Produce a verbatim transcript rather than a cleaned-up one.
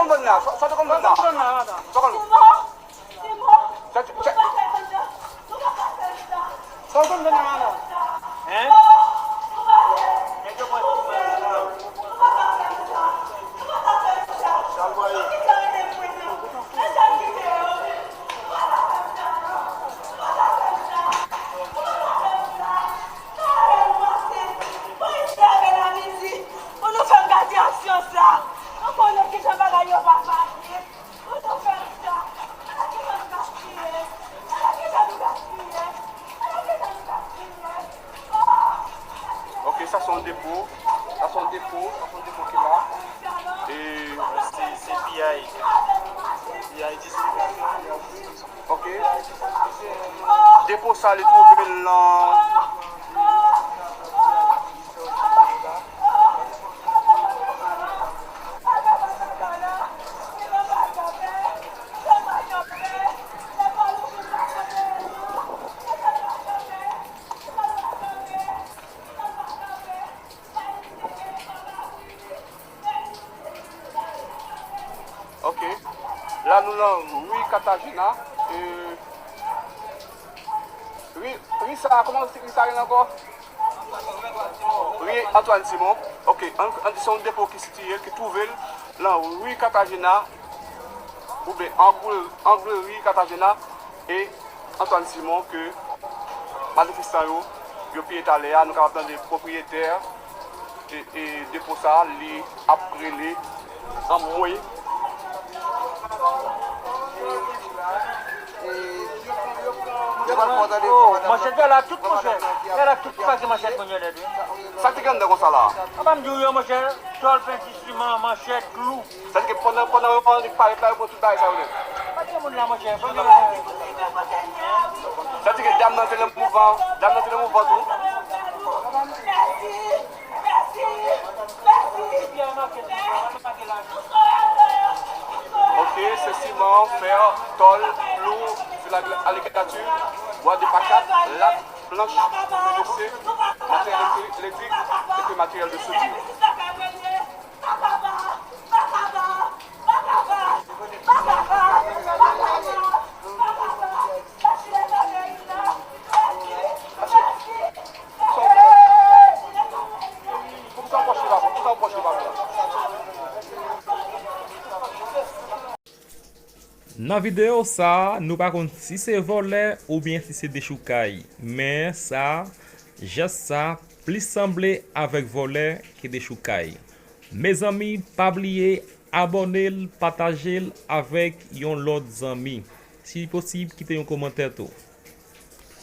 konn la? Sa, sa te konn la? Sa konn. Sa, sa, sa. Sa w konn la, madan? Hein? Nèg yo pran ti mal la. Pou nou fè m gade aksyon sa, nou konnen kijan bagay yo pa fasil. Pou nou fè m sa, ala kijan nou gaspiye, ala kijan nou gaspiye, ala kijan nou gaspiye. Ok, sa se yon depo, sa se yon depo, sa se yon depo ki la. E se, se P I, P I distrik. Ok. Depo sa, li twouve l nan. Ok. La, nou nan ri Katagena. E, ri, ri sa, kòman ri sa rele ankò? Ri Antoine Simon. Ok. An, an di se yon depo ki sitiye, ki twouve l nan ri Katagena, oubyen angle, angle ri Katagena e Antoine Simon ke manifestan yo, yo piye talè a. Nou kapab tande pwopriyetè e, e depo sa, li ap rele anmwe. Oh, manchèt yo la tout, monchè. Yo la tout kraze manchèt moun yo nèt, wi. Sa ki te gen anndan konsa la? Apa m di w yo, monchè, tòl, penti, siman, manchèt, klou. Sa di ke pandan, pandan yo annik parèt la, yo pran tout bagay sa yo nèt. Pa gen moun la, monchè. Sa di ke dam nan te nan mouvman, dam nan te nan mouvman tou. Ok, se siman, fè, tòl, klou, alikati, bwa de pakat, lat, planch, menisye, materyèl elektrik, elektrik, epi materyèl de soudure. Nan videyo sa a, nou pa konn si se vòlè oubyen si se dechoukay. Men sa, jès sa plis sanble avèk vòlè ke dechoukay. Mezanmi, pa bliye abòne l, pataje l avèk yon lòt zanmi. Si posib, kite yon kòmantè tou.